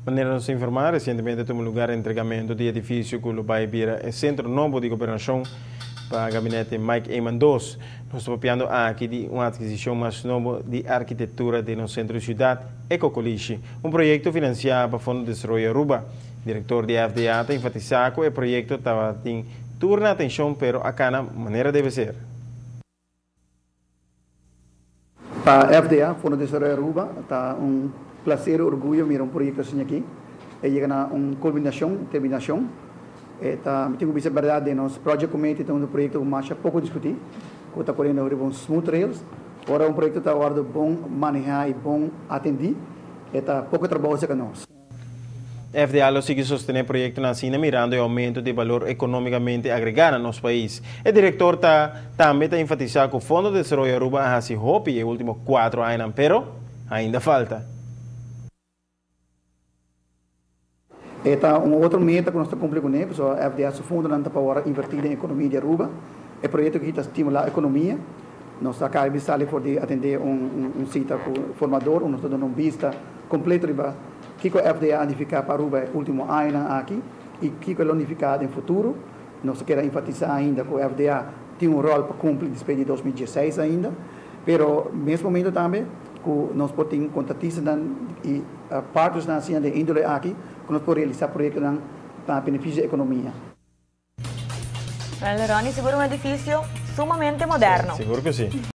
Manera nos a informa, recientemente a tuma lugar entregamento di edificio cu lo bay bira e centro nobo di gobernacion pa Gabinete Mike Eman dos. Nos ta papiando aki di un adquisicion mas nobo di arquitectura den nos centro di ciudad, e Cocolishi, un proyecto financia pa Fondo Desaroyo Aruba. Director di FDA ta enfatisa cu e proyecto tabatin tur na atencion pero a cana manera debe ser. Pa FDA, Fondo Desaroyo Aruba, ta un placer y orguyo mira un proyecto asina aki. E yega na un culminacion, terminacion. E ta, mi tin cu bisa berdad, den nos project committee ta un proyecto cu masha poco discuti, cu ta coriendo riba un smooth rails. Ora un proyecto ta wordo bon maneha y bon atendi, e ta poco trabou cerca nos. FDA lo sigui sostené proyektonan asina mirando e oumento di balor ekonómikamente agregá na nos pais. E direktor ta tambe ta enfatisá ku Fondo de Desaroyo Aruba a hasi hopi e último kuatro añanan, pero ainda falta. E ta un otro meta ku nos ta kumpli kuné, pasobra FDA su fondonan ta pa wòrdu invertí den ekonomia di Aruba. E proyekto aki ta stimulá ekonomia. Nos ta kaba di sali for di atendé un sita ku formador, unda nos ta duna un bista kompleto riba Kiko FDA a nifiká pa Aruba e último añanan aki i kiko e lo nifiká den futuro? Nos ta keda enfatisá ainda ku FDA tin un ròl pa kumpli despues di 2016 ainda, pero mes momento tambe ku nos por tin kontratistanan i partnersnan asina den índole aki ku nos por realisá proyektonan pa benefisio di ekonomia. Well, Ronnie, sigur un edificio sumamente moderno. Sigur cu si.